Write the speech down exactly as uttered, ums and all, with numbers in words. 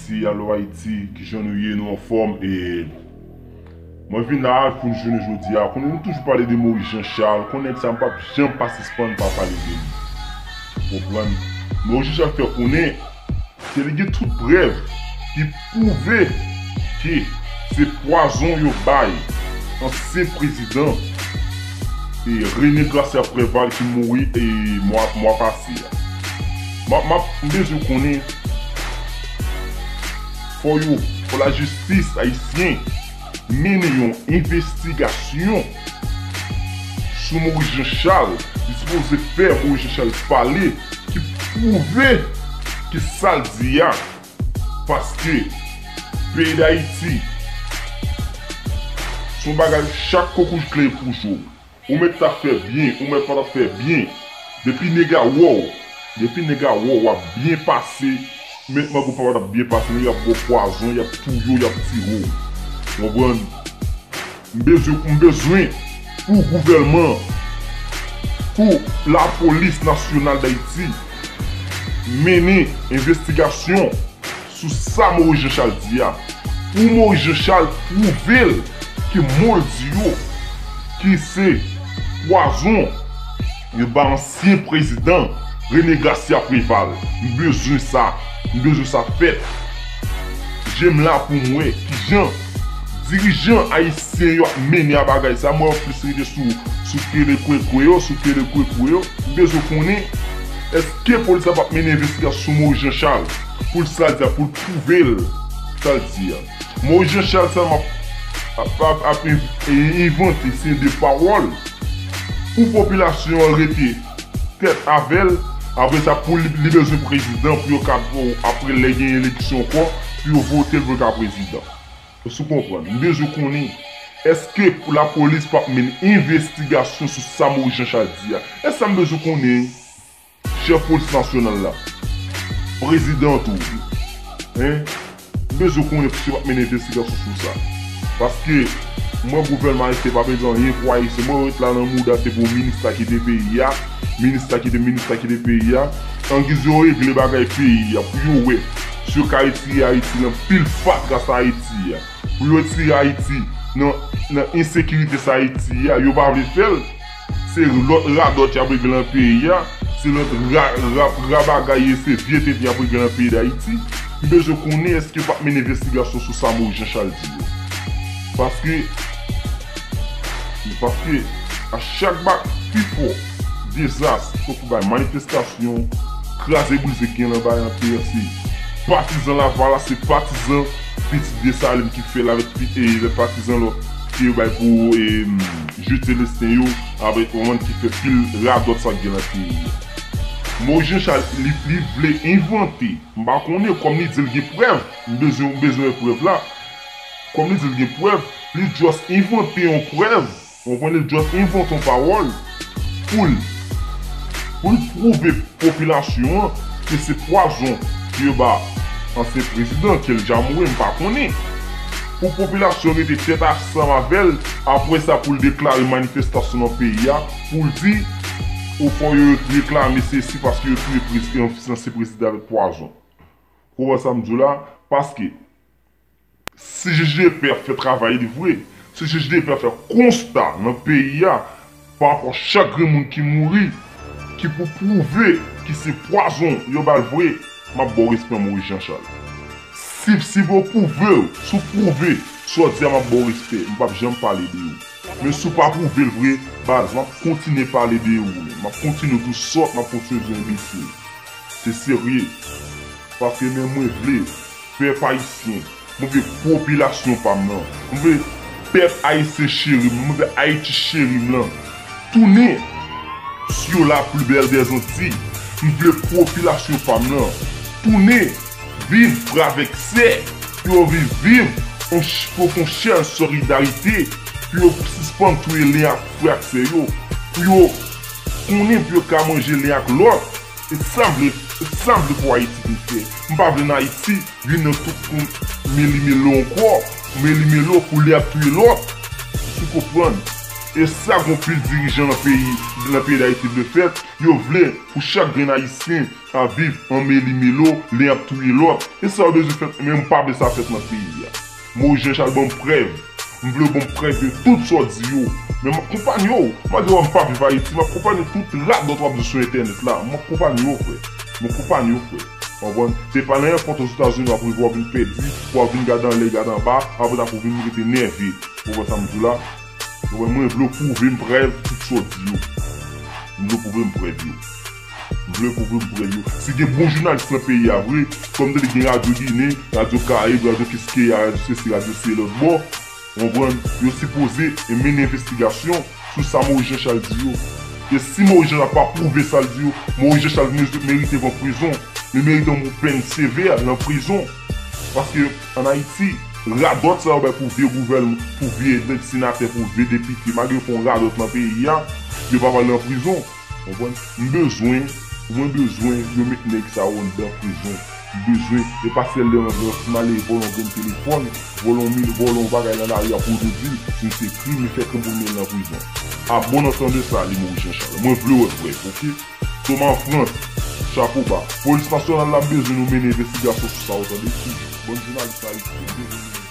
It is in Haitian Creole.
Ayiti, alo Ayiti, kijan nou ye, nou anfòm? E mwen vin la pou jounen jodi a. Konnen nou toujou pale de Moïse Jean Charles. Konnen sa m p ap janm pa sispann pa pale de li. Ou konprann? Moïse Jean Charles fè konnen ke li gen tout prèv ki pwouve ke se pwazon yo bay ansyen prezidan e René Garcia Préval ki mouri e mwa, mwa pase a. M ap, m ap, m bezwen konnen, fò yo, fò lajistis ayisyen mennen yon envestigasyon sou Moïse Jean Charles. Li sipoze fè Moïse Jean Charles pale, ki pwouve ke sa l di a. Paske peyi Dayiti se yon bagay, chak koukouj kle pou jou. Ou mèt ta fè byen, ou mèt pa ta fè byen. Depi nèg la wè w, depi nèg la wè w, w ap byen pase. Mèt manke w pa t ap byen pase, nèg la ap ba w pwazon, y ap touye w, y ap tire w. Ou konprann? M bezwen, m bezwen pou gouvènman, pou lapolis nasyonal Dayiti mennen envestigasyon sou sa Moïse Jean Charles di a. Pou Moïse Jean Charles pwouve l ke mo l di yo, ki se pwazon yo ba ansyen prezidan René Garcia Préval. M bezwen sa. M bezwen sa fèt. Je m la pou m wè kijan dirijan ayisyen yo ap mennen a bagay sa. Mwen plis rete sou, sou kelekwekwe yo, sou kelekwekwe yo. M bezwen konnen, èske polis la p ap mennen envestigasyon sou Moïse Jean Charles pou l sa l di a, pou l pwouve l sa l di a? Moïse Jean Charles sèlman ap, ap, ap, ap in-, invante se de pawòl pou popilasyon an rete tèt avè l. Apre sa, pou li, li bezwen prezidan pou yo ka, apre lè gen eleksyon ankò, pou yo vote l pou l ka prezidan. Èske w konprann? M bezwen konnen, èske pou lapolis p ap mennen envestigasyon sou sa Moïse Jean Charles di a? E sa m bezwen konnen, chèf polis nasyonal la, prezidan tou, en, m bezwen konnen si w ap mennen envestigasyon sou sa. Paske mwen, gouvènman ayisyen pa bezwen anyen pou Ayisyen. Mwen ret la nan mouda se pou minis la kite peyi a, minis la kite, minis la kite peyi a. Angiz yo regle bagay peyi a pou yo wè si yo ka retire Ayiti nan pil fatra sa Ayiti a. Pou yo retire Ayiti nan, nan ensekirite sa Ayiti a, yo pa vle fè l. Se lòt radòt y ap regle nan peyi a, se lòt ra, ra, ra bagay e se vye tenten y ap regle nan peyi Dayiti. M bezwen konnen èske yo p ap mennen envestigasyon sou sa Moïse Jean Charles di yo. Paske, paske a chak ba, pifò dezas, tankou bay manifestasyon, kraze brize ki gen nan bay nan peyi a, se patizan Lavalas, se patizan Pitit Desalin ki fè l avèk pi-, e, patizan lòt ke yo bay pou, e, Jude Célestin yo, avèk yon moun ki fè pil radòt sa k gen nan peyi a. Moïse Jean Charles, li, li vle envante, m pa konnen, kòm li di l gen prèv, m bezwen, m bezwen wè prèv la. Kòm li di l gen prèv, li just envante yon prèv. Ou konprann, li just envante yon pawòl pou l, pou l pwouve popilasyon an ke se pwazon ke yo ba ansyen prezidan, ke l ja mouri, m pa konnen. Pou popilasyon rete tèt ansanm avè l, apre sa pou l deklare manifestasyon nan peyi a, pou l di, ou fò yo reklame sesi paske yo touye prezi-, ansyen prezidan avèk pwazon. Ou konprann sa m di w la? Paske si J J D P ap fè travay li vre, si J J D P ap fè konsta nan peyi a, pa rapò chak grenn moun ki mouri, ki pou pwouve ki se pwazon yo ba l vre, m ap ba w respè Moïse Jean Charles. Si, si w pwouve, si w pwouve sa w di a, m ap ba w respè, m p ap janm pale de ou. Men si w pa pwouve l vre, baz, m ap kontinye pale de ou. M ap kontinye di w sòt, m ap kontinye di w enbesil. Se serye. Paske men mwen vle pèp ayisyen, mwen vle popilasyon pa m nan, mwen vle pèp ayisyen cheri m, mwen vle Ayiti cheri m lan tounen sur la plus belle des Antilles. M vle popilasyon pa m nan tounen viv frè avèk sè, pou yo viv, viv an ch-, pwofon chèn solidarite, pou yo sispann touye len ak frè ak sè yo, pou yo konnen pou yo ka manje len ak lòt. E sa m vle, e sa m vle pou Ayiti vin fè. M pa vle nan Ayiti vin nan tout kon meli melo ankò, meli melo pou li ap touye lòt. Ou konprann? E sa gon pil dirijan nan peyi, nan peyi Dayiti vle fèt, yo vle pou chak grenn Ayisyen ap viv an meli melo, len ap touye lòt. E sa yo bezwen fèt, men m pa vle sa fèt nan peyi a. Moyiz Jan Chal ban m prèv. M vle yo ban m prèv de tout sa w di yo. Men m ap konpanye w. Malgre m pa viv Ayiti, m ap konpanye tout radòt w ap di sou entènèt la. M ap konpanye w, frè. M ap konpanye w, frè. Konprann? Se pa nan èpòt Ozetazini w ap rive w ap vin pèdi, w ap vin gade anlè, gade anba, apre sa pou w vin rete nève. Ou konprann sa m di w la? Mwen, mwen vle w pwouve m prèv tout sa w di yo. M vle w pwouve m prèv yo. M vle w pwouve m prèv yo. Si gen bon jounalis nan peyi a vre, kòm tande gen Radyo Ginen, Radyo Karayib, Radyo Kiskeya, Radyo sesi, Radyo se lòt bò, w konprann, yo sipoze mennen envestigasyon sou sa Moyiz Jan Chal di yo. E si Moyiz Jan Chal pa pwouve sa l di yo, Moyiz Jan Chal mezi-, merite pran prizon. Li merite yon pèn sevè nan prizon. Paske ann Ayiti, radòt sa yo bay pou vye gouvènman, pou vye senatè, pou vye depite, malgre yo fè yon radòt nan peyi a, yo pa pral nan prizon. Konprann? M bezwen, mwen bezwen yo met nèg sa yo anndan prizon. M bezwen, e pa sèl lè yon ti malere vòlè yon grenn telefòn, vòlè yon mil, vòlè yon bagay nan lari a pou yo di l, si l se krim, li fè krim pou l mennen l nan prizon. A bon antandan sa, li Moyiz Jan Chal. Mwen vle wè prèv, oke? Thomas France, chapo ba. Polis nasyonal la, m bezwen nou mennen envestigasyon sou sa, w tande? Toujou. Bann jounalis nan Ayiti, m bezwen nou